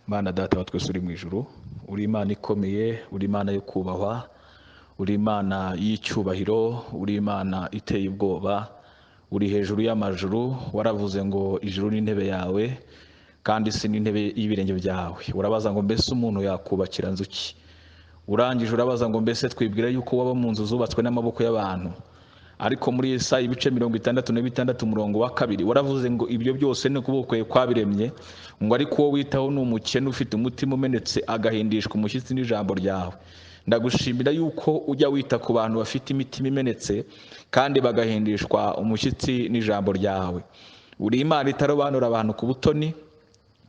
Mana Data wa twese uri mu ijuru, uri Imana ikomeye, uri Imana yo kubahwa, uri Imana y'icyubahiro, uri Imana iteye ubwoba, uri hejuru y'amajuru. Waravuze ngo ijuru ni intebe yawe kandi isi ni intebe y'ibirenge byawe. Urabaza ngo mbese umuntu yakubakira nzu ki? Urangije urabaza ngo mbese twibwira yuko waba mu nzu zubatswe n'amaboko y'abantu? Ariko muri Yesaya ibice 66 umurongo wa 2 waravuze ngo ibyo byose ni ukuboko kwawe kwabiremye, ngo ariko uwo witaho ni umukene ufite umutima umenetse agahindishwa umushyitsi n'ijambo ryawe. Ndagushimira yuko ujya wita ku bantu bafite imitima imenetse kandi bagahindishwa umushyitsi n'ijambo ryawe. Uri Imana itarobanura abantu ku butoni,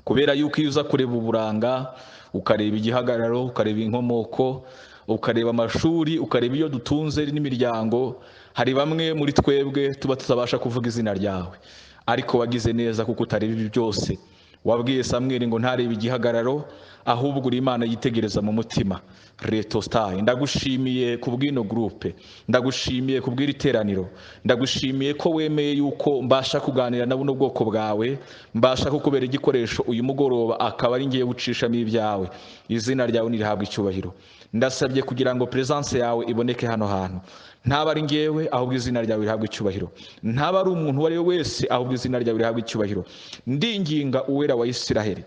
kubera yuko iyo uza kureba uburanga, ukareba igihagararo, ukareba inkomoko, ukareba amashuri, ukareba iyo dutunze n'imiryango, hari bamwe muri twebwe tuba tutabasha kuvuga izina ryawe. Ariko wagize neza kuko utareba ibi byose. Wabwiye Samweli ngo ntarebe igihagararo, ahubwo uri Imana yitegereza mu mutima. Retostai, ndagushimiye ku bw'ino groupe, ndagushimiye ku bw'iri teraniro, ndagushimiye ko wemeye yuko mbasha kuganira na buno bwoko bwawe, mbasha kukubera igikoresho uyu mugoroba akaba ari ngiye gucishamo ibyawe. Izina ryawe nirihabwe icyubahiro. Ndasabye kugira ngo presence yawe iboneke hano hantu. Ntaba ari ngewe, ahubwo izina ryawe rihabwe icyubahiro. Ntaba ari umuntu uwo ari we wese, ahubwo izina ryawe rihabwe icyubahiro. Ndinginga Uwera wa Isiraheli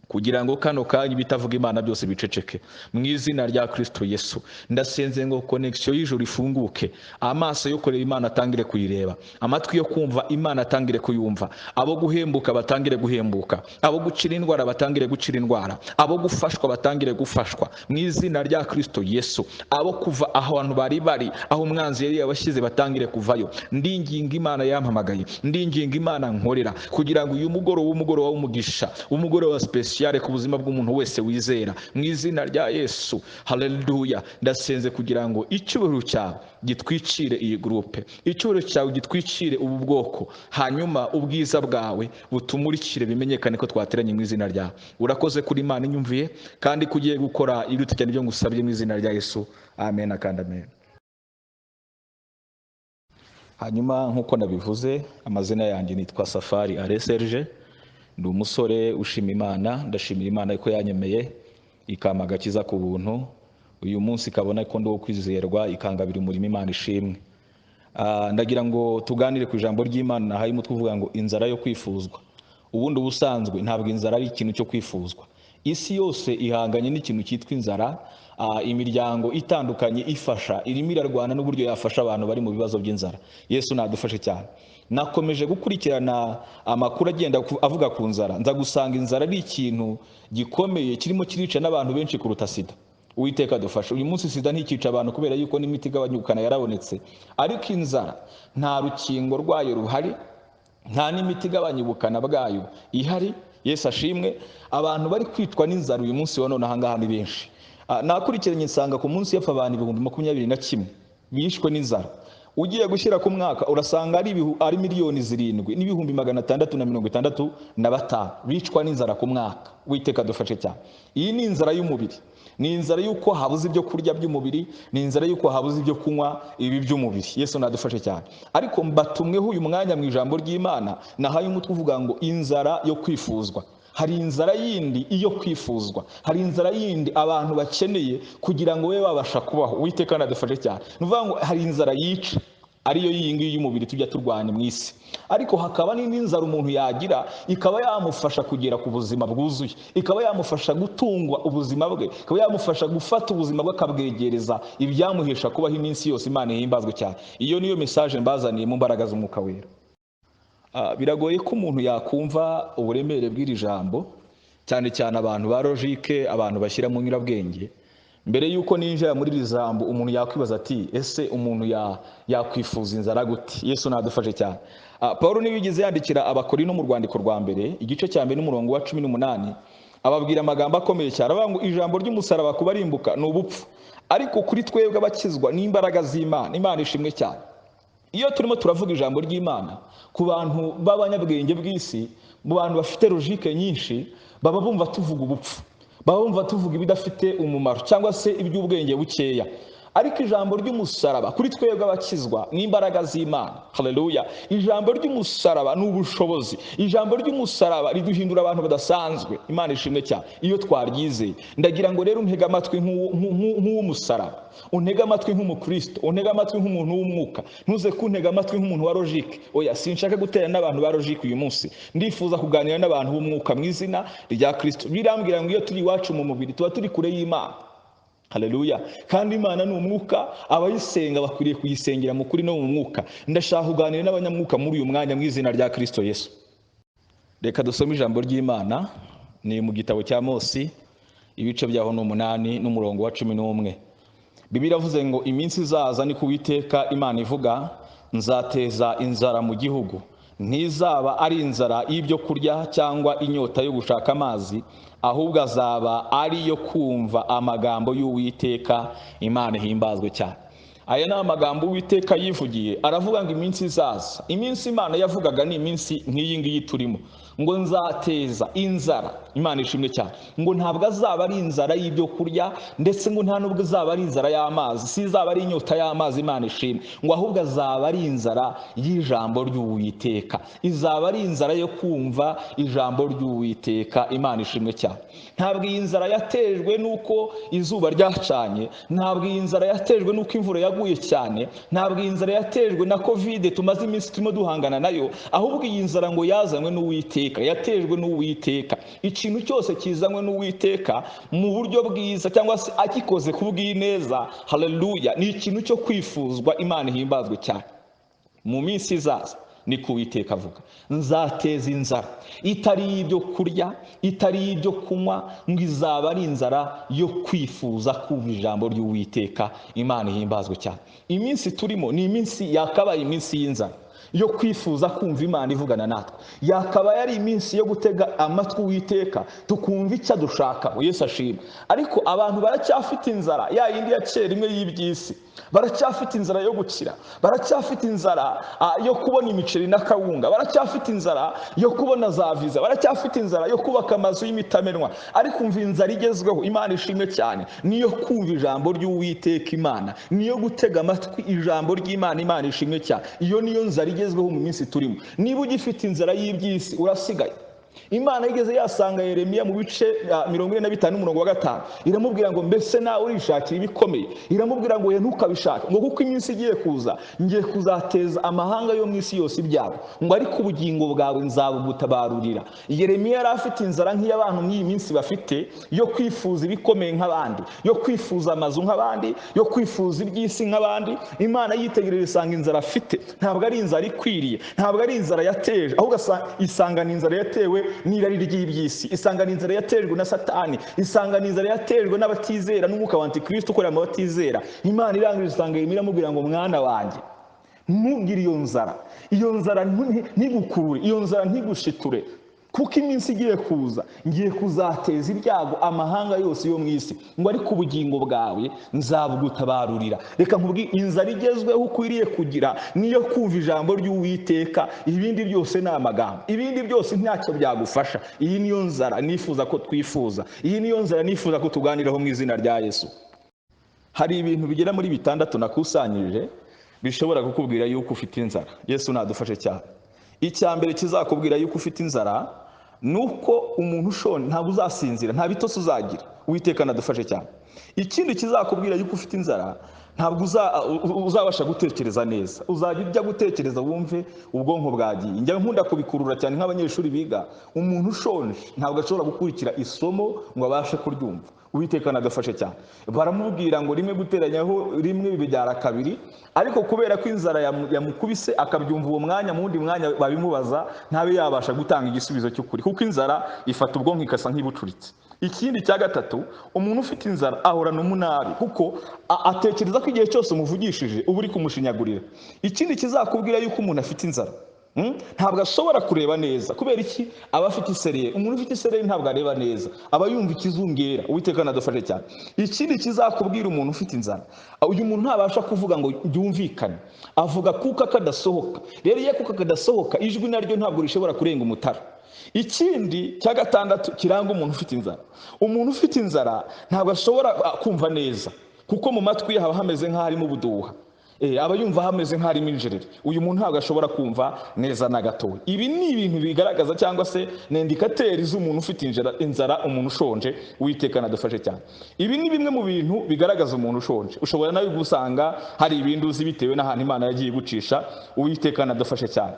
kugira ngo kano kanya ibitavuga Imana byose biceceke mu izina rya Kristo Yesu. Ndasenze ngo connection y'ijuru ifunguke, amaso yo kureba Imana atangire kuyireba, amatwi yo kumva Imana atangire kuyumva, abo guhembuka batangire guhembuka, abo gukira indwara batangire gukira indwara, abo gufashwa batangire gufashwa mu izina rya Kristo Yesu, abo kuva ahantu bari bari, aho umwanzi yari yabashyize batangire kuvayo. Ndinginga Imana yampamagaye, ndinginga Imana nkorera, kugira ngo uyu mugoroba, umugoroba w'umugisha, umugoroba special ku buzima bw'umuntu wese wizera mu izina rya Yesu. Haleluya. Ndasenze kugira ngo icyubahiro cyawe gitwicire iyi groupe, icyubahiro cyawe gitwicire ubu bwoko, hanyuma ubwiza bwawe butumurikire, bimenyekane ko twateranye mu izina ryawe. Urakoze kuri Imana inyumviye kandi kugiye gukora ibiruta cyane ibyo ngusabye mu izina rya Yesu. Amen kandi amen. Hanyuma nkuko nabivuze, amazina yanjye nitwa Safari Alain Serge. Ndi umusore ushima Imana, ndashimira Imana ko yanyemeye ikampa agakiza ku buntu. Uyu munsi ikabona ko ndi uwo kwizerwa, ikangabira umurimo. Imana ishimwe. Ndagira ngo tuganire ku ijambo ry'Imana nahaye umutwe uvuga ngo inzara yo kwifuzwa. Ubundi ubusanzwe ntabwo inzara ari ikintu cyo kwifuzwa. Isi yose ihanganye n'ikintu cyitwa inzara. Imiryango itandukanye ifasha irimo irarwana n'uburyo yafasha abantu bari mu bibazo by'inzara. Yesu nadufashe cyane. Nakomeje gukurikirana amakuru agenda avuga ku nzara, nza gusanga inzara ari ikintu gikomeye kirimo kirica n'abantu benshi kuruta sida. Uwiteka adufashe. Uyu munsi sida ntikica abantu kubera yuko n'imiti igabanya ubukana yarabonetse, ariko inzara nta rukingo rwayo ruhari, nta n'imiti igabanya ubukana bwayo ihari. Yesu ashimwe. Abantu bari kwicwa n'inzara uyu munsi wa none ahangaha ni benshi. Nakurikiranye nsanga ku munsi yapfa abantu 21,000 bishwe n'inzara. Ugiye gushyira ku mwaka urasanga ari 7,665,000 bicwa n'inzara ku mwaka. Uwiteka adufashe cyane. Iyi ni inzara y'umubiri, ni inzara y'uko habuze ibyo kurya by'umubiri, ni inzara y'uko habuze ibyo kunywa ibi by'umubiri. Yesu nadufashe cyane. Ariko mbatumweho uyu mwanya mu ijambo ry'Imana nahaye umutwe uvuga ngo inzara yo kwifuzwa. Hari inzara yindi iyo kwifuzwa, hari inzara yindi abantu bakeneye kugira ngo babe babasha kubaho. Uwiteka nadufashe cyane. Ni ukuvuga ngo hari inzara yica, ariyo iyi ngiyi y'umubiri tujya turwanya mu isi, ariko hakaba n'indi nzara umuntu yagira ikaba yamufasha kugera ku buzima bwuzuye, ikaba yamufasha gutungwa ubuzima bwe, ikaba yamufasha gufata ubuzima bwe akabwegereza ibyamuhesha kubaho iminsi yose. Imana ihimbazwe cyane. Iyo niyo message mbazaniye mu mbaraga z'Umwuka Wera. Biragoye ko umuntu yakumva uburemere bw'iri jambo, cyane cyane abantu ba logique, abantu bashyira mu nyurabwenge. Mbere yuko ninjira muri iri jambo umuntu yakwibaza ati ese umuntu yakwifuza inzara gute? Yesu nadufashe cyane. Paulo niwe wigeze yandikira Abakorinto mu rwandiko rwa mbere igice cya mbere n'umurongo wa 18, ababwira amagambo akomeye cyane, avuga ngo ijambo ry'umusaraba kubarimbuka ni ubupfu, ariko kuri twebwe abakizwa n'imbaraga z'Imana. Imana ishimwe cyane. Iyo turimo turavuga ijambo ry'Imana ku bantu b'abanyabwenge bw'isi, mu bantu bafite logique nyinshi, baba bumva tuvuga ubupfu, baba bumva tuvuga ibidafite umumaro cyangwa se iby'ubwenge bukeya. Ariko ijambo ry'umusaraba kuri twebwe abakizwa ni imbaraga z'Imana. Haleluya! Ijambo ry'umusaraba ni ubushobozi. Ijambo ry'umusaraba riduhindura abantu badasanzwe. Imana ishimwe cyane iyo twaryizeye. Ndagira ngo rero untege amatwi nk'uw'umusaraba, untege amatwi nk'umukristo, untege amatwi nk'umuntu w'umwuka. Ntuze kuntega amatwi nk'umuntu wa logique. Oya, sinshaka gutera n'abantu ba logique uyu munsi. Ndifuza kuganira n'abantu b'umwuka mu izina rya Kristo. Birambwira ngo iyo turi iwacu mu mubiri tuba turi kure y'Imana. Haleluya! Kandi Imana ni umwuka, abayisenga bakwiriye kuyisengera mu kuri no mu mwuka. Ndashaka kuganira n'abanyamwuka muri uyu mwanya mu izina rya Kristo Yesu. Reka dusome ijambo ry'Imana, ni mu gitabo cya Mosi, ibice byaho ni 8 n'umurongo wa 11. Bibiliya iravuze ngo iminsi izaza ni ku Uwiteka Imana ivuga, nzateza inzara mu gihugu. Ntizaba ari inzara y'ibyo kurya cyangwa inyota yo gushaka amazi, ahubwo azaba ari yo kumva amagambo y'Uwiteka. Imana ihimbazwe cyane. Aya ni amagambo Uwiteka yivugiye, aravuga ngo iminsi izaza. Iminsi Imana yavugaga ni iminsi nk'iyi ngiyi turimo, ngo nzateza inzara. Imana ishimwe cyane. Ngo ntabwo azaba ari inzara y'ibyo kurya, ndetse ngo nta nubwo azaba ari inzara y'amazi, si izaba ari inyota y'amazi. Imana ishimwe. Ngo ahubwo azaba ari inzara y'ijambo ry'Uwiteka, izaba ari inzara yo kumva ijambo ry'Uwiteka. Imana ishimwe cyane. Ntabwo iyi nzara yatejwe nuko izuba ryacanye, ntabwo iyi nzara yatejwe nuko imvura yaguye cyane, ntabwo iyi nzara yatejwe na Covid tumaze iminsi turimo duhangana nayo, ahubwo iyi nzara ngo yazanywe n'Uwiteka, yatejwe n'Uwiteka. Ikintu cyose kizanywe n'Uwiteka mu buryo bwiza cyangwa se akikoze ku bw'ineza, haleluya, ni ikintu cyo kwifuzwa. Imana ihimbazwe cyane. Mu minsi izaza ni ku Uwiteka avuga, nzateza inzara itari ibyo kurya, itari ibyo kunywa, ngo izaba ari inzara yo kwifuza kumva ijambo ry'Uwiteka. Imana ihimbazwe cyane. Iminsi turimo ni iminsi yakabaye iminsi y'inzara yo kwifuza kumva Imana ivugana natwe. Yakabaye ari iminsi yo gutega amatwi Uwiteka tukumva icyo dushaka. Yesu ashimwe. Ariko abantu baracyafite inzara ya yindi ya kera imwe y'iby'isi, baracyafite inzara yo gukira, baracyafite inzara yo kubona imiceri n'akawunga, baracyafite inzara yo kubona za viza, baracyafite inzara yo kubaka amazu y'imitamenwa. Ariko umva inzara igezweho, Imana ishimwe cyane, niyo kumva ijambo ry'Uwiteka Imana, niyo gutega amatwi ijambo ry'Imana. Imana ishimwe cyane. Iyo niyo nzara igezweho mu minsi turimo. Niba ugifite inzara y'iby'isi urasigaye. Imana igeze yasanga Yeremiya mu bice 45 umurongo wa 5, iramubwira ngo mbese nawe urishakira ibikomeye? Iramubwira ngo ntukabishake, ngo kuko iminsi igiye kuza ngiye kuzateza amahanga yo mu isi yose ibyago, ngo ariko ubugingo bwawe nzabugutabarurira. Yeremiya yari afite inzara nk'iy'abantu mw'iyi minsi bafite, yo kwifuza ibikomeye nk'abandi, yo kwifuza amazu nk'abandi, yo kwifuza iby'isi nk'abandi. Imana yitegereje isanga inzara afite ntabwo ari inzara ikwiriye, ntabwo ari inzara yateje, ahubwo isanga ni inzara yatewe n'irari ry'iby'isi, isanga ni inzara yatejwe na Satani, isanga ni inzara yatejwe n'abatizera n'umwuka wa Antikristo ukorera mu batizera. Imana irangije isanga Yeremiya iramubwira ngo mwana wanjye, ntugire iyo nzara, iyo nzara ntigukurure, iyo nzara ntigushiture, kuko iminsi igiye kuza ngiye kuzateza ibyago amahanga yose yo mu isi, ngo ariko ubugingo bwawe nzabugutabarurira. Reka nkubwire, inzara igezweho ukwiriye kugira niyo kumva ijambo ry'Uwiteka. Ibindi byose ni amagambo, ibindi byose ntacyo byagufasha. Iyi niyo nzara nifuza ko twifuza, iyi niyo nzara nifuza ko tuganiraho mu izina rya Yesu. Hari ibintu bigera muri 6 nakusanyije bishobora kukubwira yuko ufite inzara. Yesu nadufashe cyane. Icya mbere kizakubwira yuko ufite inzara nuko umuntu ushonje ntabwo uzasinzira, nta bitotsi uzagira. Uwiteka nadufashe cyane. Ikindi kizakubwira yuko ufite inzara, ntabwo uzabasha gutekereza neza. Uzajya ujya gutekereza wumve ubwonko bwagiye. Njya nkunda kubikurura cyane nk'abanyeshuri biga, umuntu ushonje ntabwo ashobora gukurikira isomo ngo abashe kuryumva. Uwiteka nadufashe cyane. Baramubwira ngo rimwe guteranyaho rimwe bibyara kabiri, ariko kubera ko inzara yamukubise akabyumva uwo mwanya, mu wundi mwanya babimubaza ntabe yabasha gutanga igisubizo cy'ukuri, kuko inzara ifata ubwonko ikasa nk'ibucuritse. Ikindi cya gatatu, umuntu ufite inzara ahorana umunabi, kuko atekereza ko igihe cyose umuvugishije uba uri kumushinyagurira. Ikindi kizakubwira yuko umuntu afite inzara, ntabwo ashobora kureba neza. Kubera iki? Aba afite isereri. Umuntu ufite isereri ntabwo areba neza, aba yumva ikizungera. Uwiteka nadufashe cyane. Ikindi kizakubwira umuntu ufite inzara, uyu muntu ntabasha kuvuga ngo byumvikane, avuga kuko kadasohoka. Rero iyo kuko kadasohoka, ijwi naryo ntabwo rishobora kurenga umutara. Ikindi cya gatandatu kiranga umuntu ufite inzara, umuntu ufite inzara ntabwo ashobora kumva neza. Kuko mu matwi haba hameze nk'aharimo ubuduha. Aba yumva hameze nk'aharimo injereri. Uyu muntu ntabwo ashobora kumva neza na gatoya. Ibi ni ibintu bigaragaza cyangwa se ni indikateri z'umuntu ufite inzara, umuntu ushonje. Uwiteka nadufashe cyane. Ibi ni bimwe mu bintu bigaragaza umuntu ushonje. Ushobora nawe gusanga hari ibindi uzi bitewe n'ahantu Imana yagiye gucisha. Uwiteka nadufashe cyane.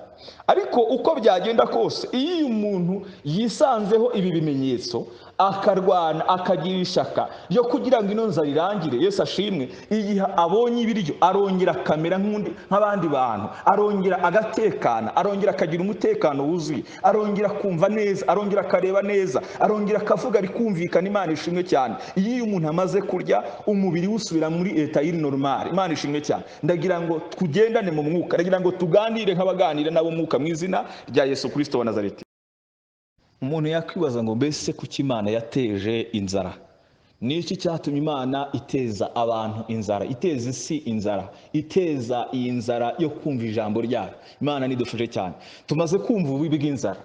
Ariko uko byagenda kose, iyo uyu muntu yisanzeho ibi bimenyetso, akarwana, akagira ishyaka ryo kugira ngo ino nzara irangire, Yesu ashimwe, igihe abonye ibiryo arongera akamera nk'abandi bantu, arongera agatekana, arongera akagira umutekano wuzuye, arongera kumva neza, arongera akareba neza, arongera akavuga rikumvikana. Imana ishimwe cyane. Iyo uyu muntu amaze kurya, umubiri usubira muri eta iri normal. Imana ishimwe cyane. Ndagira ngo tugendane mu mwuka, ndagira ngo tuganire nk'abaganira nabo mwuka mu izina rya Yesu Kristo wa Nazareti. Umuntu yakwibaza ngo mbese kuki Imana yateje inzara? Ni iki cyatumye Imana iteza abantu inzara, iteza isi inzara, iteza iyi nzara yo kumva ijambo ryayo? Imana nidufashe cyane. Tumaze kumva ububi bw'inzara.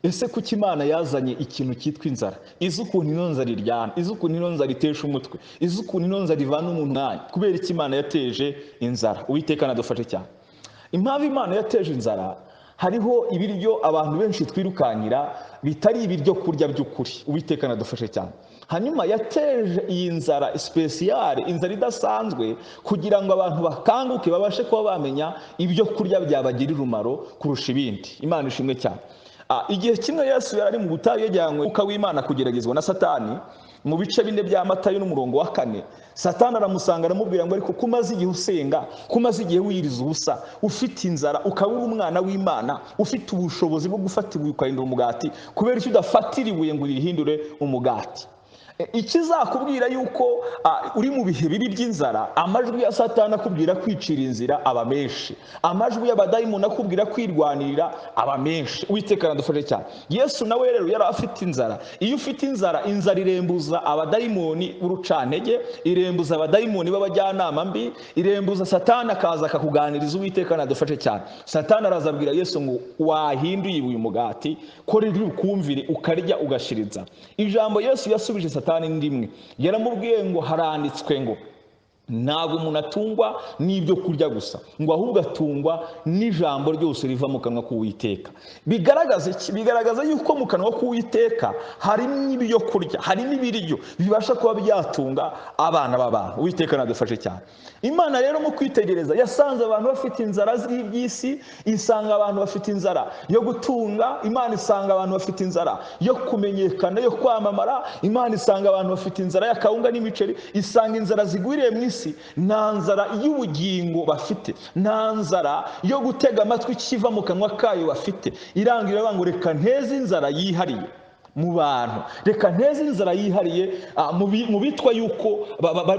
Ese kuki Imana yazanye ikintu cyitwa inzara? Izi ukuntu ino nzara iryana, izi ukuntu ino nzara itesha umutwe, izi ukuntu ino nzara ivana umuntu mwanya. Kubera iki Imana yateje inzara? Uwiteka nadufashe cyane. Impamvu Imana yateje inzara, hariho ibiryo abantu benshi twirukankira bitari ibiryo kurya by'ukuri. Uwiteka nadufashe cyane. Hanyuma yateje iyi nzara spéciale, inzara idasanzwe, kugira ngo abantu bakanguke babashe kuba bamenya ibyo kurya byabagirira umumaro kurusha ibindi. Imana ishimwe cyane. Igihe kimwe Yesu yari mu butayu yajyanywe Umwuka w'Imana kugeragezwa na Satani, mu bice 4 bya Matayo n'umurongo wa 4, Satani aramusanga aramubwira ngo ariko kumaze igihe usenga, kumaze igihe wiyiriza ubusa, ufite inzara, ukaba uri umwana w'Imana, ufite ubushobozi bwo gufata ibuye ukahindura umugati, kubera icyo udafatira ibuye ngo urihindure umugati? Ikizakubwira yuko uri mu bihe bibi by'inzara, amajwi ya Satani akubwira kwicira inzira aba menshi, amajwi y'abadayimoni akubwira kwirwanirira aba menshi. Uwiteka aradufashe cyane. Yesu nawe rero yari afite inzara. Iyo ufite inzara, inzara irembuza abadayimoni b'urucantege, irembuza abadayimoni b'abajyanama mbi, irembuza Satani akaza akakuganiriza. Uwiteka aradufashe cyane. Satani arazabwira Yesu ngo wahinduye uyu mugati, ko riri ukumvire ukarya ugashiriza. Ijambo Yesu yasubije Satani ndimwe, yaramubwiye ngo haranditswe ngo ntabwo umuntu atungwa n'ibyo kurya gusa, ngo ahubwo atungwa n'ijambo ryose riva mu kanwa k'Uwiteka. Bigaragaza yuko mu kanwa k'Uwiteka harimo ibyo kurya, harimo ibiryo bibasha kuba byatunga abana b'abantu. Uwiteka nadufashe cyane. Imana rero mu kwitegereza yasanze abantu bafite inzara z'iby'isi, isanga abantu bafite inzara yo gutunga, Imana isanga abantu bafite inzara yo kumenyekana, yo kwamamara, Imana isanga abantu bafite inzara y'akawunga n'imiceri, isanga inzara zigwiriye mu isi. Nta nzara y'ubugingo bafite, nta nzara yo gutega amatwi kiva mu kanwa kayo bafite. Irangira ngo reka nteze inzara yihariye mu bantu, reka nteze inzara yihariye mu bitwa yuko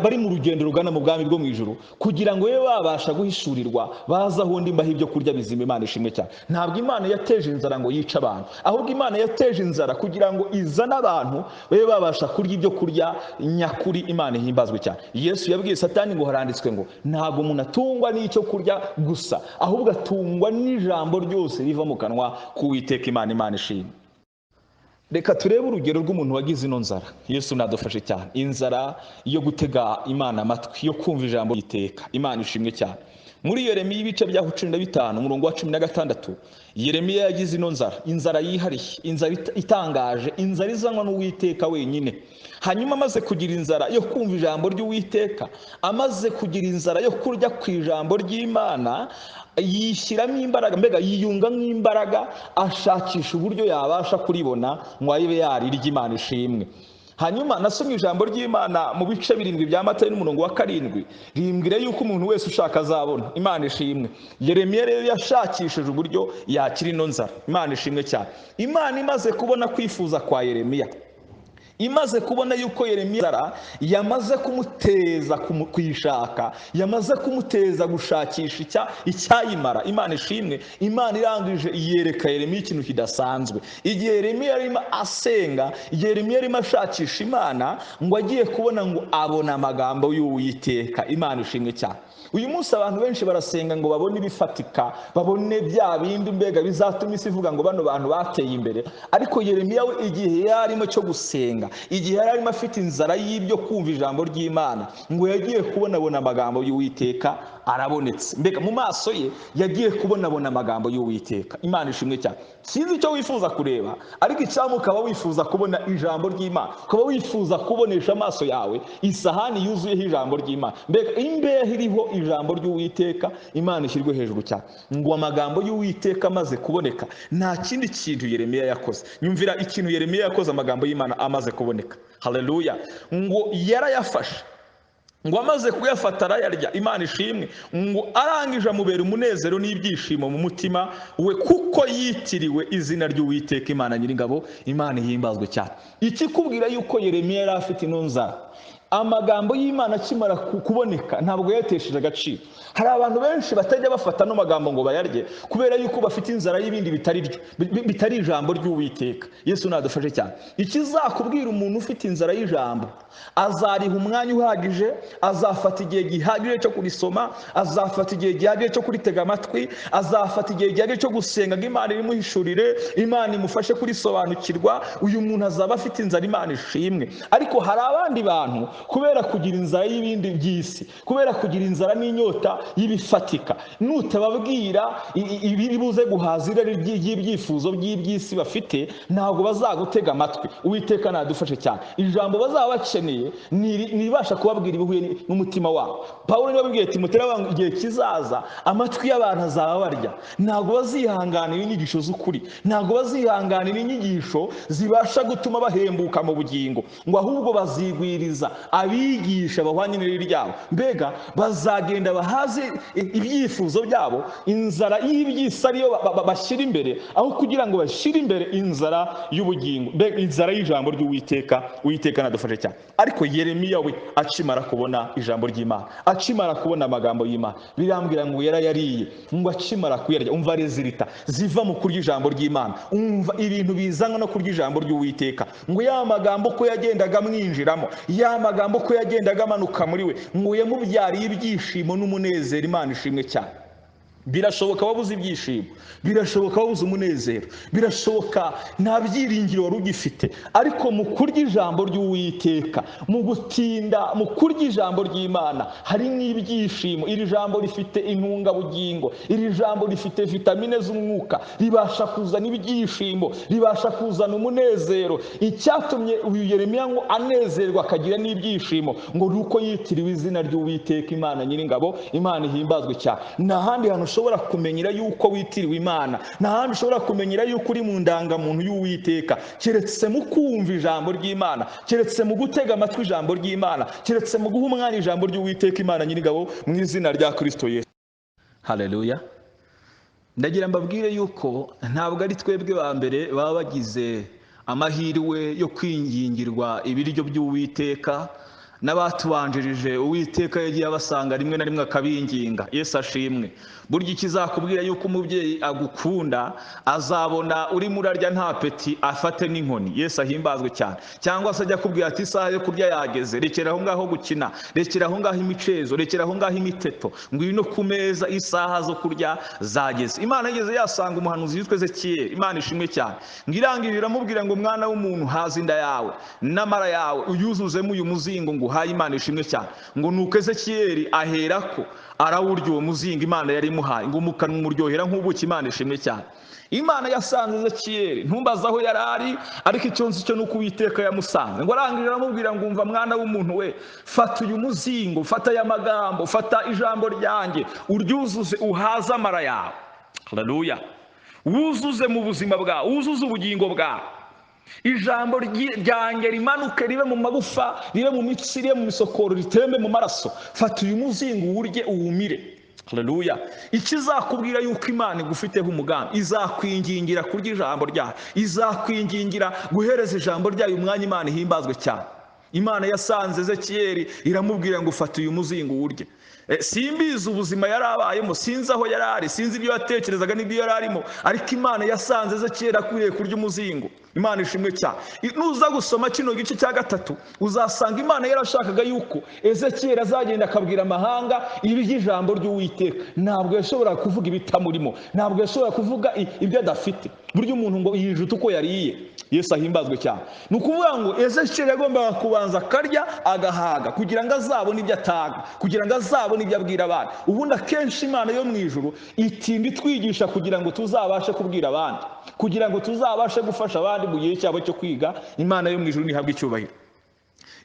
bari mu rugendo rugana mu bwami bwo mu ijuru, kugira ngo be babasha guhishurirwa baza aho ndi mbaha ibyo kurya bizima. Imana ishimwe cyane. Ntabwo Imana yateje inzara ngo yice abantu, ahubwo Imana yateje inzara kugira ngo izane abantu babe babasha kurya ibyo kurya nyakuri. Imana ihimbazwe cyane. Yesu yabwiye Satani ngo haranditswe ngo ntabwo umuntu atungwa n'icyo kurya gusa, ahubwo atungwa n'ijambo ryose riva mu kanwa k'Uwiteka Imana. Imana ishimwe. Reka turebe urugero rw'umuntu wagize ino nzara. Yesu nadufashe cyane. Inzara yo gutega Imana amatwi, yo kumva ijambo ry'Iteka. Imana ishimwe cyane. Muri Yeremiya ibice bya 15 umurongo wa 16, Yeremiya yagize ino nzara, inzara yihariye, inzara itangaje, inzara izanwa n'Uwiteka wenyine. Hanyuma amaze kugira inzara yo kumva ijambo ry'Uwiteka, amaze kugira inzara yo kurya ku ijambo ry'Imana, yishyiramo imbaraga, mbega yiyunga nk'imbaraga, ashakisha uburyo yabasha kuribona ngo abe yarirya. Imana ishimwe. Hanyuma nasomye ijambo ry'Imana mu bice 7 bya Matayo n'umurongo wa 7, rimbwira yuko umuntu wese ushaka azabona. Imana ishimwe. Yeremiya rero yashakishije uburyo yakira ino nzara. Imana ishimwe cyane. Imana imaze kubona kwifuza kwa Yeremiya, imaze kubona yuko Yeremiya yamaze kumuteza kuyishaka, yamaze kumuteza gushakisha icyayimara. Imana ishimwe. Imana irangije yereka Yeremiya ikintu kidasanzwe. Igihe Yeremiya yarimo asenga, igihe Yeremiya yarimo ashakisha Imana, ngo agiye kubona ngo abona amagambo y'Uwiteka. Imana ishimwe cyane. Uyu munsi abantu benshi barasenga ngo babone ibifatika, babone bya bindi mbega bizatuma isi ivuga ngo bano bantu bateye imbere. Ariko Yeremiya we igihe yarimo cyo gusenga, Igihe yari arimo afite inzara y'ibyo kumva ijambo ry'Imana, ngo yagiye kubonabona amagambo y'Uwiteka arabonetse. Mbega mu maso ye yagiye kubonabona amagambo y'Uwiteka. Imana ishimwe cyane. Sinzi icyo wifuza kureba, ariko icyampa ukaba wifuza kubona ijambo ry'Imana, ukaba wifuza kubonesha amaso yawe isahani yuzuyeho ijambo ry'Imana. Mbega imbehe iriho ijambo ry'Uwiteka, Imana ishyirwe hejuru cyane. Ngo amagambo y'Uwiteka amaze kuboneka, nta kindi kintu Yeremiya yakoze. Nyumvira ikintu Yeremiya yakoze amagambo y'Imana amaze kuboneka. Haleluya. Ngo yarayafashe, ngo amaze kuyafata arayarya. Imana ishimwe. Ngo arangije amubera umunezero n'ibyishimo mu mutima we, kuko yitiriwe izina ry'Uwiteka Imana Nyiringabo. Imana ihimbazwe cyane. Ikikubwira yuko Yeremiya yari afite ino nzara, amagambo y'Imana akimara kuboneka ntabwo yatesheje agaciro. Hari abantu benshi batajya bafata no magambo ngo bayarye kubera yuko bafite inzara y'ibindi bitari byo, bitari ijambo ry'Uwiteka. Yesu nadufashe cyane. Ikizakubwira umuntu ufite inzara y'ijambo, azariha umwanya uhagije, azafata igihe gihagije cyo kurisoma, azafata igihe gihagije cyo kuritega amatwi, azafata igihe gihagije cyo gusenga ngo Imana imuhishurire, Imana imufashe kurisobanukirwa. Uyu muntu azaba afite inzara. Imana ishimwe. Ariko hari abandi bantu kubera kugira inzara y'ibindi by'isi, kubera kugira inzara n'inyota y'ibifatika, nutababwira ibiri buze guhaza irari ry'ibyifuzo by'iby'isi bafite, ntabwo bazagutega amatwi. Uwiteka nadufashe cyane. Ijambo bazaba bakeneye nibasha kubabwira ibihuye n'umutima wabo. Pawulo niwe wabibwiye Timoteyo ngo igihe kizaza amatwi y'abantu azaba barya, ntabwo bazihanganira inyigisho z'ukuri, ntabwo bazihanganira inyigisho zibasha gutuma bahembuka mu bugingo, ngo ahubwo bazigwiriza abigisha bahwanye n'irari ryabo. Mbega bazagenda bahaze ibyifuzo byabo, inzara y'iby'isi ariyo bashyira imbere, aho kugira ngo bashyire imbere inzara y'ubugingo, mbega inzara y'ijambo ry'Uwiteka. Uwiteka nadufashe cyane. Ariko Yeremiya we akimara kubona ijambo ry'Imana, akimara kubona amagambo y'Imana, birambwira ngo yarayariye. Ngo akimara kuyarya, umva rezilita ziva mu kurya ijambo ry'Imana, umva ibintu bizanwa no kurya ijambo ry'Uwiteka. Ngo ya magambo ko yagendaga amwinjiramo, ya magambo ko yagendaga amanuka muri we, ngo yamubyariye ibyishimo n'umunezero. Imana ishimwe cyane. Birashoboka wabuze ibyishimo, birashoboka wabuze umunezero, birashoboka nta byiringiro wari ugifite, ariko mu kurya ijambo ry'Uwiteka, mu gutinda mu kurya ijambo ry'Imana hari n'ibyishimo. Iri jambo rifite intungabugingo, iri jambo rifite vitamine z'umwuka, ribasha kuzana ibyishimo, ribasha kuzana umunezero. Icyatumye uyu Yeremiya ngo anezerwa akagira n'ibyishimo, ngo ni uko yitiriwe izina ry'Uwiteka Imana Nyiringabo. Imana ihimbazwe cyane. Nta handi hantu ushobora kumenyera yuko witiriwe Imana, nta handi ushobora kumenyera yuko uri mu ndangamuntu y'Uwiteka, keretse mu kumva ijambo ry'Imana, keretse mu gutega amatwi ijambo ry'Imana, keretse mu guha umwanya ijambo ry'Uwiteka Imana Nyiringabo, mu izina rya Kristo Yesu. Haleluya. Ndagira mbabwire yuko ntabwo ari twebwe ba mbere baba bagize amahirwe yo kwingingirwa ibiryo by'Uwiteka. N'abatubanjirije Uwiteka yagiye abasanga rimwe na rimwe akabinginga. Yesu ashimwe. Burya ikizakubwira yuko umubyeyi agukunda, azabona urimo urarya nta peti afate n'inkoni. Yesu ahimbazwe cyane. Cyangwa se ajya akubwira ati isaha yo kurya yageze, rekera aho ngaho gukina, rekera aho ngaho imicezo, rekera aho ngaho imiteto, ngwino ku meza, isaha zo kurya zageze. Imana yigeze yasanga umuhanuzi witwa Ezekiyeli. Imana ishimwe cyane. Ngo irangije iramubwira ngo mwana w'umuntu, haza inda yawe n'amara yawe uyuzuzemo uyu muzingo ngo uhaye. Imana ishimwe cyane. Ngo nuko Ezekiyeli aherako arawurya uwo muzingo Imana yari imuhaye, ngo mu kanwa umuryohera nk'ubuki. Imana ishimwe cyane. Imana yasanze Ezekiyeli, ntumbaze aho yari ari, ariko icyo nzi cyo nuko Uwiteka yamusanze. Ngo arangije aramubwira ngo umva mwana w'umuntu we, fata uyu muzingo, fata aya magambo, fata ijambo ryanjye, uryuzuze uhaze amara yawe. Haleluya. Wuzuze mu buzima bwawe, wuzuze ubugingo bwawe. Ijambo ryanjye rimanuke ribe mu magufa, ribe mu mitsi, ribe mu misokoro, ritembe mu maraso. Fata uyu muzingo uwurye uwumire. Haleluya. Ikizakubwira yuko Imana igufiteho umugambi, izakwingingira kurya ijambo ryayo, izakwingingira guhereza ijambo ryayo umwanya. Imana ihimbazwe cyane. Imana yasanze Ezekiyeli iramubwira ngo fata uyu muzingo uwurye. Simbizi ubuzima yari abayemo, sinzi aho yari ari, sinzi ibyo yatekerezaga n'ibyo yari arimo, ariko Imana yasanze Ezekiyeli akwiriye kurya umuzingo. Imana ishimwe cyane. Nuza gusoma kino gice cya 3, uzasanga Imana yarashakaga yuko Ezekiyeli azagenda akabwira amahanga iby'ijambo ry'Uwiteka. Ntabwo yashobora kuvuga ibitamurimo, ntabwo yashobora kuvuga ibyo adafite. Burya umuntu ngo yijuta uko yariye. Yesu ahimbazwe cyane. Ni ukuvuga ngo Ezekiyeli yagombaga kubanza akarya agahaga kugira ngo azabone ibyo atanga, kugira ngo azabone ibyo abwira abandi. Ubundi akenshi Imana yo mu ijuru itinda itwigisha kugira ngo tuzabashe kubwira abandi, kugira ngo tuzabashe gufasha abandi mu gihe cyabo cyo kwiga. Imana yo mu ijuru ntihabwe icyubahiro.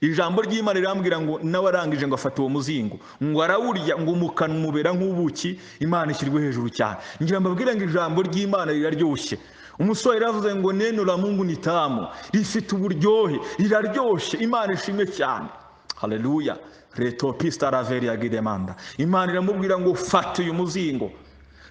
Ijambo ry'Imana rirambwira ngo nawe arangije ngo afata uwo muzingo ngo arawurya, ngo umukana umubera nk'ubuki. Imana ishyirwe hejuru cyane. Ngira mbabwire ngo ijambo ry'Imana riraryoshye. Umusore yaravuze ngo neno la Mungu ni tamu, rifite uburyohe, riraryoshye. Imana ishimwe cyane. Haleluya. Reto pista raveria gidemanda. Imana iramubwira ngo fata uyu muzingo,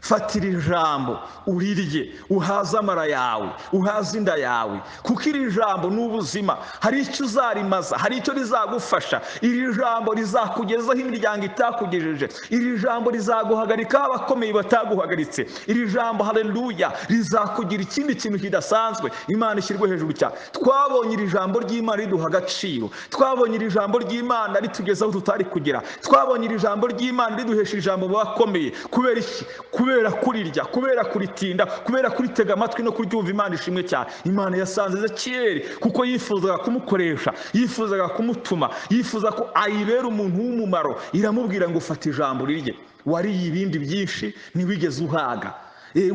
fatira ijambo urirye, uhaze amara yawe, uhaze inda yawe, kuko iri jambo ni ubuzima. Hari icyo uzarimaza, hari icyo rizagufasha. Iri jambo rizakugezaho imiryango itakugejeje. Iri jambo rizaguhagarika abakomeye bataguhagaritse. Iri jambo, haleluya, rizakugira ikindi kintu kidasanzwe. Imana ishyirwe hejuru cyane. Twabonye iri jambo ry'Imana riduha agaciro, twabonye iri jambo ry'Imana ritugezaho tutari kugera, twabonye iri jambo ry'Imana riduhesha ijambo mu bakomeye. Kubera iki? Kubera kurirya, kubera kuritinda, kubera kuritega amatwi no kuryumva. Imana ishimwe cyane. Imana yasanze Ezekiyeli kuko yifuzaga kumukoresha, yifuzaga kumutuma, yifuza ko ayibera umuntu w'umumaro. Iramubwira ngo fata ijambo rirye. Wariye ibindi byinshi ntiwigeze uhaga,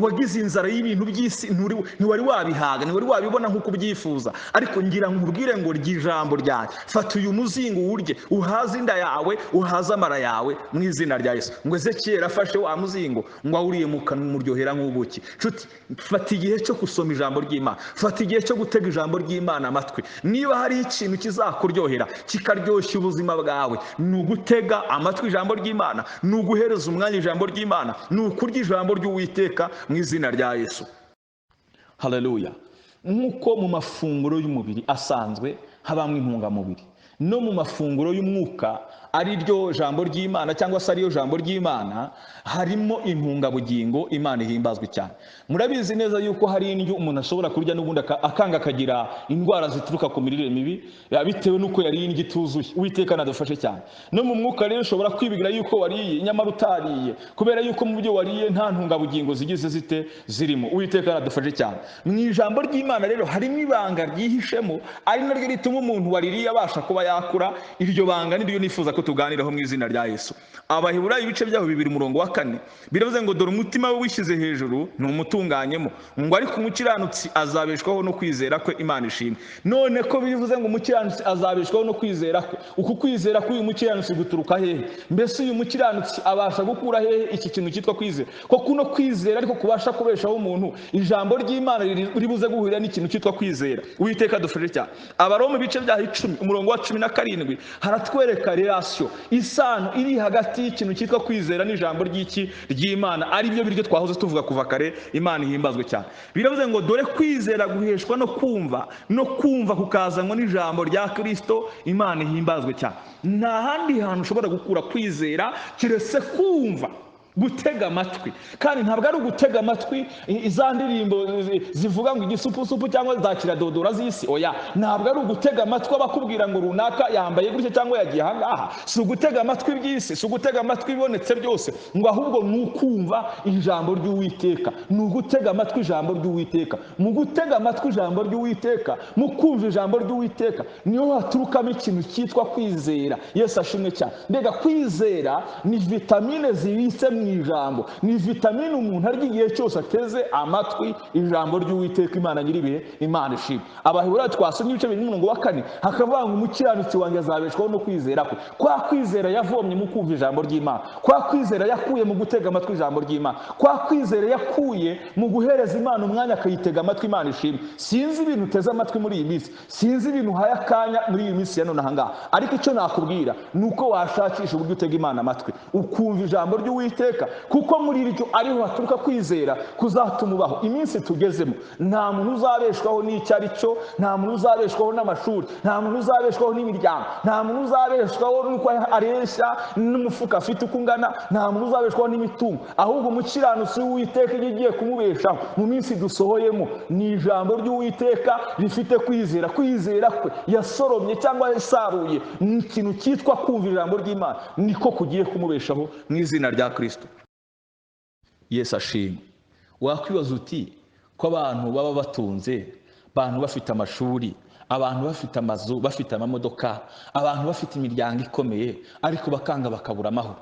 wagize inzara y'ibintu by'isi, ntiwari wabihaga, ntiwari wabibona nk'uko ubyifuza. Ariko ngira nkubwire ngo rya ijambo ryanjye, fata uyu muzingo uwurye, uhaze inda yawe, uhaze amara yawe mu izina rya Yesu. Ngo Ezekiyeli afashe wa muzingo ngo awuriye mu kanwa umuryohera nk'ubuki. Nshuti, fata igihe cyo gusoma ijambo ry'Imana, fata igihe cyo gutega ijambo ry'Imana amatwi. Niba hari ikintu kizakuryohera kikaryoshya ubuzima bwawe, ni ugutega amatwi ijambo ry'Imana, ni uguhereza umwanya ijambo ry'Imana, ni ukurya ijambo ry'Uwiteka mu izina rya Yesu. Haleluya. Nk'uko mu mafunguro y'umubiri asanzwe habamo intungamubiri, no mu mafunguro y'umwuka ari ryo jambo ry'Imana cyangwa se ariyo jambo ry'Imana harimo intungabugingo. Imana ihimbazwe cyane. Murabizi neza yuko hari indyo umuntu ashobora kurya n'ubundi akanga akagira indwara zituruka ku mirire mibi bitewe n'uko yariye indyo ituzuye. Uwiteka nadufashe cyane. No mu mwuka rero ushobora kwibwira yuko wariye nyamara utariye, kubera yuko mu byo wariye nta ntungabugingo zigize zite zirimo. Uwiteka nadufashe cyane. Mu ijambo ry'Imana rero harimo ibanga ryihishemo, ari naryo rituma umuntu waririye abasha kuba yakura. Iryo banga niryo nifuza ko tuganiraho mu izina rya Yesu. Abaheburayo ibice byaho 2 umurongo wa 4 biravuze ngo dore umutima we wishyize hejuru ntumutunganyemo, ngo ariko umukiranutsi azabeshwaho no kwizera kwe. Imana ishimwe. None ko bivuze ngo umukiranutsi azabeshwaho no kwizera kwe, uku kwizera k'uyu mukiranutsi guturuka hehe? Mbese uyu mukiranutsi abasha gukura hehe iki kintu cyitwa kwizera? Ko kuno kwizera ariko kubasha kubeshaho umuntu, ijambo ry'Imana ribuze guhurira n'ikintu cyitwa kwizera. Uwiteka dufashe cyane. Abaroma ibice byaho 10 umurongo wa 17 haratwereka relation, isano iri hagati y'ikintu cyitwa kwizera n'ijambo ry'iki ry'Imana, ari byo biryo twahoze tuvuga kuva kare. Imana ihimbazwe cyane. Biravuze ngo dore kwizera guheshwa no kumva, no kumva kukazanwa n'ijambo rya Kristo. Imana ihimbazwe cyane. Nta handi hantu ushobora gukura kwizera keretse kumva, gutega amatwi. Kandi ntabwo ari ugutega amatwi iza ndirimbo zivuga ngo igisupusupu cyangwa za kiradodora z'isi. Oya, ntabwo ari ugutega amatwi abakubwira ngo runaka yambaye gutya cyangwa yagiye aha ngaha. Si ugutega amatwi by'isi, si ugutega amatwi ibonetse byose, ngo ahubwo ni ukumva ijambo ry'Uwiteka, ni ugutega amatwi ijambo ry'Uwiteka. Mu gutega amatwi ijambo ry'Uwiteka, mu kumva ijambo ry'Uwiteka, niho haturukamo ikintu cyitwa kwizera. Yesu ashimwe cyane. Mbega kwizera ni vitamine zibitse mu ijambo, ni vitamine umuntu arya igihe cyose ateze amatwi ijambo ry'Uwiteka Imana nyiribihe. Imana ishimwe. Abaheburayo twasomye ibice 2 umurongo wa 4 hakavuga ngo umukiranutsi wanjye azabeshwaho no kwizera kwe. Kwa kwizera yavomye mu kumva ijambo ry'Imana, kwa kwizera yakuye mu gutega amatwi ijambo ry'Imana, kwa kwizera yakuye mu guhereza Imana umwanya akayitega amatwi. Imana ishimwe. Sinzi ibintu uteze amatwi muri iyi minsi, sinzi ibintu uhaye akanya muri iyi minsi ya none aha ngaha, ariko icyo nakubwira ni uko washakisha uburyo utega Imana amatwi, ukumva ijambo ry'Uwiteka, kuko muri iryo ariho haturuka kwizera kuzatuma ubaho. Iminsi tugezemo nta muntu uzabeshwaho n'icyo ari cyo, nta muntu uzabeshwaho n'amashuri, nta muntu uzabeshwaho n'imiryango, nta muntu uzabeshwaho n'uko areshya n'umufuka afite uko ungana, nta muntu uzabeshwaho n'imitungo. Ahubwo umukiranutsi w'Uwiteka iyo igiye kumubeshaho mu minsi dusohoyemo ni ijambo ry'Uwiteka rifite kwizera. Kwizera kwe yasoromye cyangwa yasaruye ni ikintu cyitwa kumva ijambo ry'Imana, niko kugiye kumubeshaho mu izina rya Kristo. Yesu ashimwe. Wakwibaza uti ko abantu baba batunze Abantu bafite amashuri, abantu bafite amazu, bafite amamodoka, abantu bafite imiryango ikomeye, ariko bakanga bakabura amahoro,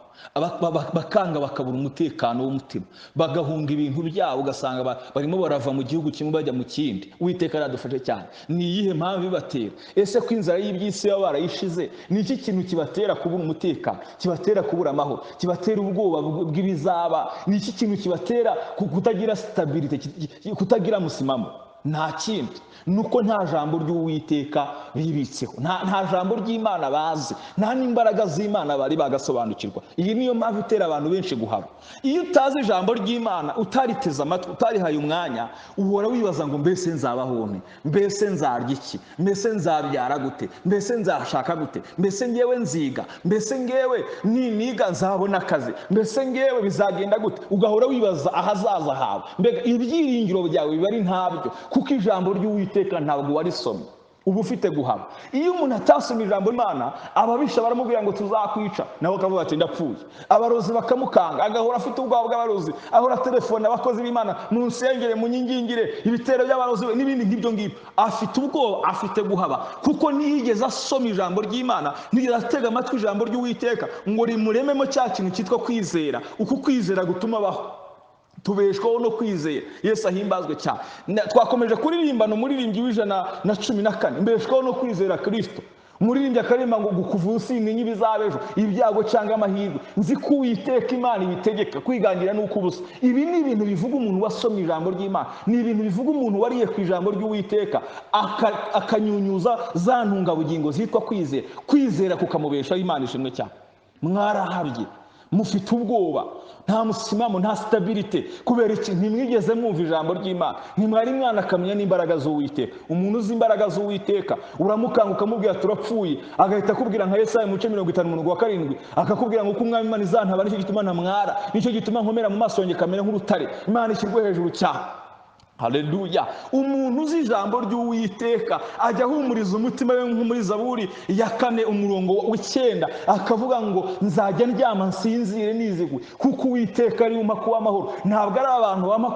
bakanga bakabura umutekano w'umutima, bagahunga ibintu byabo, ugasanga barimo barava mu gihugu kimwe bajya mu kindi. Uwiteka aradufashe cyane. Ni iyihe mpamvu ibatera? Ese ko inzara y'iby'isi baba barayishize, ni iki kintu kibatera kubura umutekano, kibatera kubura amahoro, kibatera ubwoba bw'ibizaba? Ni iki kintu kibatera kutagira stability, kutagira musimamo? Nta kindi, nuko nta jambo ry'Uwiteka bibitseho, nta jambo ry'Imana bazi, nta n'imbaraga z'Imana bari bagasobanukirwa. Iyi niyo mpamvu itera abantu benshi guhaba. Iyo utazi ijambo ry'Imana, utariteze amatwi, utarihaye umwanya, uhora wibaza ngo mbese nzabaho nte, mbese nzarya iki, mbese nzabyara gute, mbese nzashaka gute, mbese ngewe nziga, mbese ngewe niniga nzabona akazi, mbese ngewe bizagenda gute. Ugahora wibaza ahazaza hawe, mbega ibyiringiro byawe biba ari ntabyo, kuko ijambo ry'Uwiteka ntabwo warisomye. Uba ufite guhaba. Iyo umuntu atasoma ijambo ry'Imana, ababisha baramubwira ngo tuzakwica, nawe akavuga ati ndapfuye. Abarozi bakamukanga, agahora afite ubwoba bw'abarozi, ahora telefone abakozi b'Imana, munsengere, munyingingire, ibitero by'abarozi n'ibindi nk'ibyo ngibyo. Afite ubwoba, afite guhaba, kuko ntiyigeze asoma ijambo ry'Imana, ntiyigeze atega amatwi ijambo ry'Uwiteka ngo rimurememo cya kintu cyitwa kwizera. Uku kwizera gutuma abaho. Tubeshwaho no kwizera. Yesu ahimbazwe cyane. Twakomeje kuririmbana umuririmbyi w'114, mbeshwaho no kwizera Kristo. Umuririmbyi akaririmba ngo kuva sintinya ibizaba ejo, ibyago cyangwa amahirwe, nzi ko Uwiteka Imana ibitegeka, kwigangira nuko ubusa. Ibi ni ibintu bivuga umuntu wasomye ijambo ry'Imana, ni ibintu bivuga umuntu wariye ku ijambo ry'Uwiteka, akanyunyuza za ntungabugingo zitwa kwizera. Kwizera kukamubeshaho. Imana ishimwe cyane. Mwarahabye, mufite ubwoba, nta musimamo, nta stabilite. Kubera iki? Ntimwigeze mwumva ijambo ry'Imana, ntimwari mwanakamenya n'imbaraga z'Uwiteka. Umuntu uzi imbaraga z'Uwiteka uramukanga ukamubwira turapfuye, agahita akubwira nka Yesaya mu bice 50:7, akakubwira ngo uko Umwami Imana izantaba, nicyo gituma ntamwara, nicyo gituma nkomera mu maso yanjye kamera nk'urutare. Imana ishyirwe hejuru cyane. Haleluya. Umuntu uzi ijambo ry'Uwiteka ajya ahumuriza umutima we nko muri Zaburi ya 4:9, akavuga ngo nzajya ndyama nsinzire niziguye, kuko Uwiteka ari umpa kuba amahoro. Ntabwo ari abantu bampa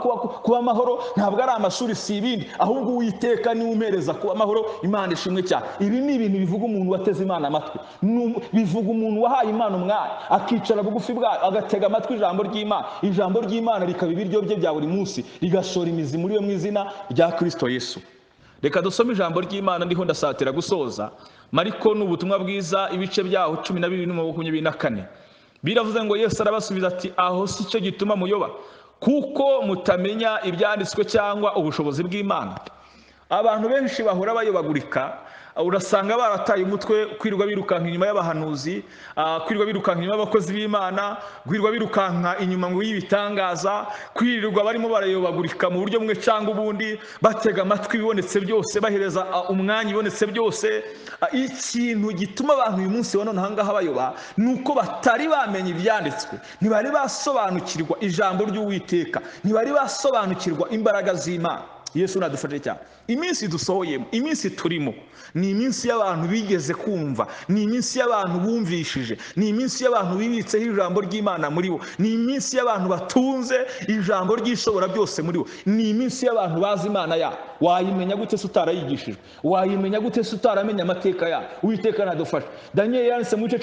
kuba amahoro, ntabwo ari amashuri, si ibindi, ahubwo Uwiteka ni umpereza kuba amahoro. Imana ishimwe cyane. Ibi ni ibintu bivuga umuntu wateze Imana amatwi, bivuga umuntu wahaye Imana umwanya, akicara bugufi bwayo, agatega amatwi ijambo ry'Imana. Ijambo ry'Imana rikaba ibiryo bye bya buri munsi, rigashora imizi muri mu izina rya Kristo Yesu. Reka dusome ijambo ry'Imana, ndiho ndasatira gusoza. Mariko ni ubutumwa bwiza, ibice byaho 12:24. Biravuze ngo Yesu arabasubiza ati aho si cyo gituma muyoba, kuko mutamenya ibyanditswe cyangwa ubushobozi bw'Imana. Abantu benshi bahora bayobagurika, urasanga barataye umutwe, kwirwa birukanka inyuma y'abahanuzi, kwirwa birukanka inyuma y'abakozi b'Imana, kwirwa birukanka inyuma ngo y'ibitangaza, kwirirwa barimo barayobagurika mu buryo bumwe cyangwa ubundi, batega amatwi ibibonetse byose, bahereza umwanya ibibonetse byose. Ikintu gituma abantu uyu munsi wa none aha ngaha bayoba ni uko batari bamenya ibyanditswe, ntibari basobanukirwa ijambo ry'Uwiteka, ntibari basobanukirwa imbaraga z'Imana. Yesu nadufashe cyane. Iminsi dusohoyemo, iminsi turimo, ni iminsi y'abantu bigeze kumva, ni iminsi y'abantu bumvishije, ni iminsi y'abantu bibitseho ijambo ry'Imana muri bo, ni iminsi y'abantu batunze ijambo ry'ishobora byose muri bo, ni iminsi y'abantu bazi Imana yabo. Wayimenya gute se utarayigishijwe? Wayimenya gute se utaramenya amateka yayo? Uwiteka nadufashe. Daniel yanditse mu bice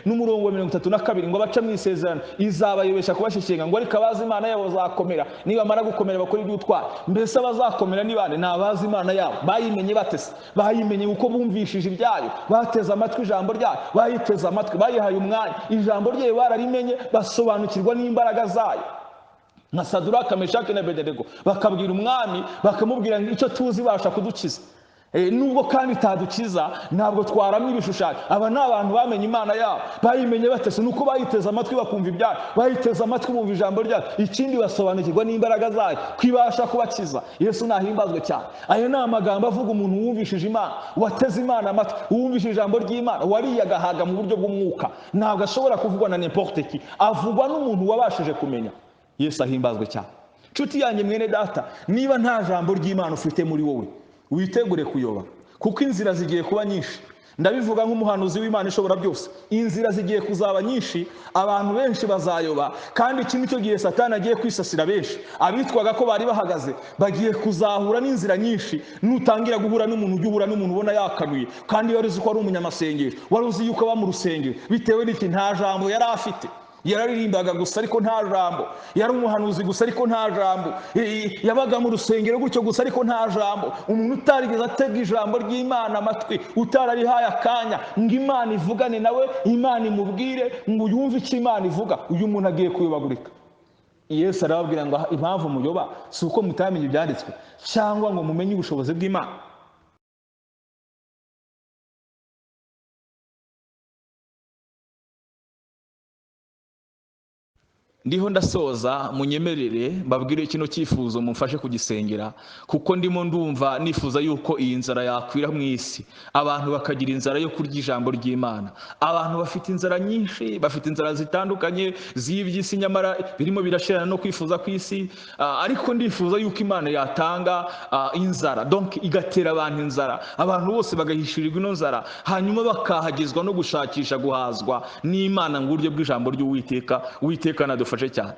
11:32 ngo abaca mu isezerano izabayobesha kubashyeshyenga, ngo ariko abazi Imana yabo bazakomera, nibamara gukomera bakora iby'ubutwari. Mbese abazakomera ni bande? Ni abazi Imana yabo. Bayimenye batese? Bayimenye uko bumvishije ibyayo, bateze amatwi ijambo ryayo, bayiteze amatwi, bayihaye umwanya, ijambo ryayo bararimenye, basobanukirwa n'imbaraga zayo. Nka Saduraka, Meshaki na Abedenego bakabwira umwami, bakamubwira ngo icyo tuzi basha kudukiza, nubwo kandi itadukiza ntabwo twaramye ibishushanyo. Aba ni abantu bamenye Imana yabo. Bayimenye batese? Nuko bayiteze amatwi bakumva ibyayo, bayiteze amatwi bumva ijambo ryayo, ikindi basobanukirwa n'imbaraga zayo kwibasha kubakiza. Yesu nahimbazwe cyane. Ayo ni amagambo avuga umuntu wumvishije Imana, wateze Imana amatwi, wumvishije ijambo ry'Imana, wariye agahaga mu buryo bw'umwuka. Ntabwo ashobora kuvugwa na n'importe qui, avugwa n'umuntu wabashije kumenya. Yesu ahimbazwe cyane. Nshuti yanjye mwene data, niba nta jambo ry'Imana ufite muri wowe, witegure kuyoba, kuko inzira zigiye kuba nyinshi. Ndabivuga nk'umuhanuzi w'Imana ishobora byose. Inzira zigiye kuzaba nyinshi, abantu benshi bazayoba, kandi iki nicyo gihe Satani agiye kwisasira benshi. Abitwaga ko bari bahagaze bagiye kuzahura n'inzira nyinshi. Nutangira guhura n'umuntu, ujye uhura n'umuntu ubona yakanuye, kandi wari uzi ko ari umunyamasengesho, wari uzi yuko aba mu rusengero, bitewe n'iki? Nta jambo yari afite. Yararirimbaga gusa ariko nta jambo, yari umuhanuzi gusa ariko nta jambo, yabaga mu rusengero gutyo gusa ariko nta jambo. Umuntu utarigeze atega ijambo ry'Imana amatwi, utararihaye akanya ngo Imana ivugane nawe, Imana imubwire ngo yumve icyo Imana ivuga, uyu muntu agiye kuyobagurika. Yesu arababwira ngo impamvu muyoba si uko mutamenye ibyanditswe cyangwa ngo mumenye ubushobozi bw'Imana. Ndiho ndasoza, munyemerere mbabwire kino cyifuzo, mumfashe kugisengera, kuko ndimo ndumva nifuza yuko iyi nzara yakwira mu isi, abantu bakagira inzara yo kurya ijambo ry'Imana. Abantu bafite inzara nyinshi, bafite inzara zitandukanye z'iby'isi, nyamara birimo birashirana no kwifuza kw'isi. Ariko ndifuza yuko Imana yatanga inzara, donc igatera abantu inzara, abantu bose bagahishirirwa ino nzara, hanyuma bakahagizwa no gushakisha guhazwa n'Imana mu buryo bw'ijambo ry'Uwiteka. Uwiteka nadufashe cyane.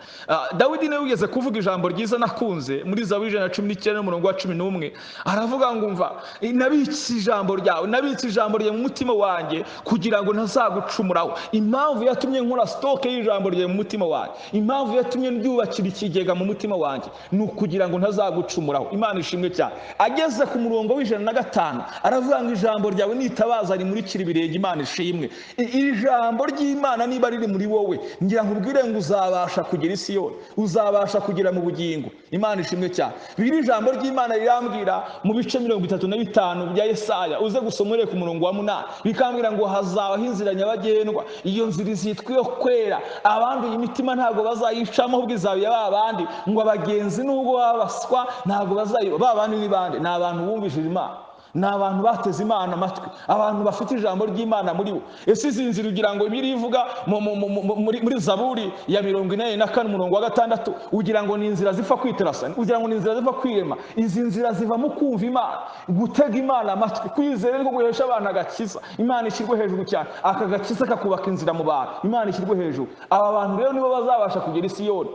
Dawidi niwe wigeze kuvuga ijambo ryiza nakunze muri Zaburi 119 n'umurongo wa 11, aravuga ngo umva, nabitse ijambo ryawe, nabitse ijambo ryawe mu mutima wanjye kugira ngo ntazagucumuraho. Impamvu yatumye nkora stock y'ijambo ryawe mu mutima wanjye, impamvu yatumye ndyubakira ikigega mu mutima wanjye, ni ukugira ngo ntazagucumuraho. Imana ishimwe cyane. Ageze ku murongo w'105 aravuga ngo ijambo ryawe nitabaza rimurikira ibirenge. Imana ishimwe. Ijambo ry'Imana niba riri muri wowe, ngira nkubwire ngo uzabasha kugera isi yose, uzabasha kugera mu bugingo. Imana ishimwe cyane. Biri ijambo ry'Imana rirambwira mu bice 35 bya Yesaya, uze gusomere ku murongo wa 8, bikambwira ngo hazabaho inzira nyabagendwa, iyo nzira izitwa iyo kwera, abanduye imitima ntabwo bazayicamo, ahubwo izaba iya babandi, ngo abagenzi nubwo babaswa ntabwo bazayiba. Babandi ni bande? Ni abantu bumvishije Imana, ni abantu bateze Imana amatwi, abantu bafite ijambo ry'Imana muri bo. Ese izi nzira ugira ngo Bibiliya ivuga muri Zaburi ya 84 umurongo wa 6, ugira ngo ni inzira ziva kwiterasa, ugira ngo ni inzira ziva kwirema? Izi nzira ziva mu kumva Imana, gutega Imana amatwi, kwizera niko guhesha abantu agakiza. Imana ishyirwe hejuru cyane, aka gakiza kakubaka inzira mu bantu. Imana ishyirwe hejuru. Aba bantu rero nibo bazabasha kugera i Siyoni.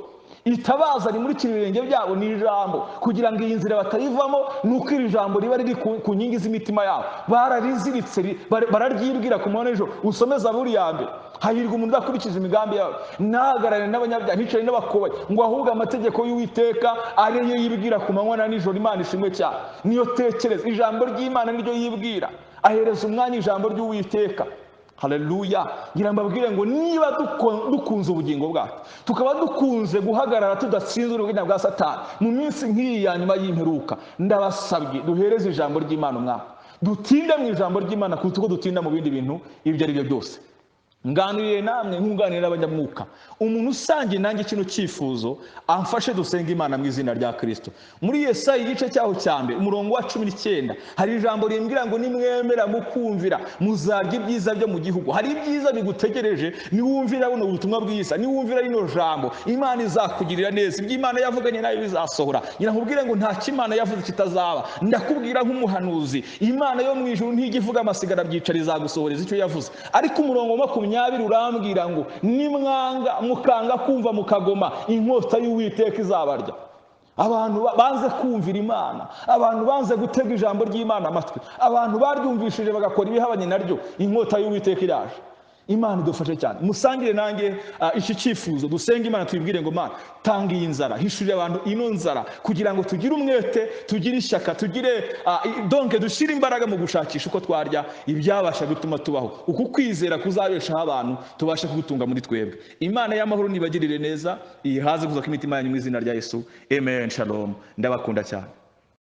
Itabaza rimurikira ibirenge byabo ni ijambo, kugira ngo iyi nzira batayivamo, nuko iri jambo riba riri ku nkingi z'imitima yabo, barariziritse, bararyibwira ku manywa n'ijoro. Usome Zaburi ya 1, hahirwa umuntu udakurikiza imigambi yawe, ntahagarare n'abanyabyaha, nticare n'abakobanyi, ngo ahubwo amategeko y'Uwiteka ariyo yibwira ku manywa na nijoro. Imana ishimwe cyane. Niyo tekereza ijambo ry'Imana niryo yibwira, ahereza umwanya ijambo ry'Uwiteka. Haleluya. Ngira mbabwire ngo niba dukunze ubugingo bwacu, tukaba dukunze guhagarara tudatsinzwe n'ubwenge bwa Satani mu minsi nk'iyi ya nyuma y'imperuka, ndabasabye duhereze ijambo ry'Imana umwanya, dutinde mu ijambo ry'Imana kuruta uko dutinda mu bindi bintu ibyo ari byo byose. Nganiriye namwe nkunganira abanyamwuka, umuntu usangiye nanjye kino cyifuzo amfashe dusenga Imana mu izina rya Kristo. Muri Yesaya igice cyaho cya 1 umurongo wa 19 hari ijambo rimbwira ngo nimwemera mukumvira muzarya ibyiza byo mu gihugu. Hari ibyiza bigutegereje niwumvira buno butumwa bwiza, niwumvira rino jambo, Imana izakugirira neza, ibyo Imana yavuganye nayo bizasohora. Ngira nkubwire ngo nta kimana yavuze kitazaba. Ndakubwira nk'umuhanuzi, Imana yo mu ijuru ntijya ivuga amasigara byicara, izagusohoreza icyo yavuze. Ariko umurongo wa 20 urambwira ngo nimwanga mukanga kumva mukagoma, inkota y'Uwiteka izabarya. Abantu banze kumvira Imana, abantu banze gutega ijambo ry'Imana amatwi, abantu baryumvishije bagakora ibihabanye naryo, inkota y'Uwiteka iraje. Imana idufashe cyane. Musangire nanjye iki cyifuzo, dusenge Imana tuyibwire ngo Mana tanga iyi nzara, hishurira abantu ino nzara, kugira ngo tugire umwete, tugire ishyaka, tugire donc dushyire imbaraga mu gushakisha uko twarya ibyabasha gutuma tubaho. Uku kwizera kuzabeshaho abantu, tubashe kugutunga muri twebwe. Imana y'amahoro nibagirire neza, ihaze kuza kw'imitima yanyu mu izina rya Yesu. Amen. Shalom. Ndabakunda cyane.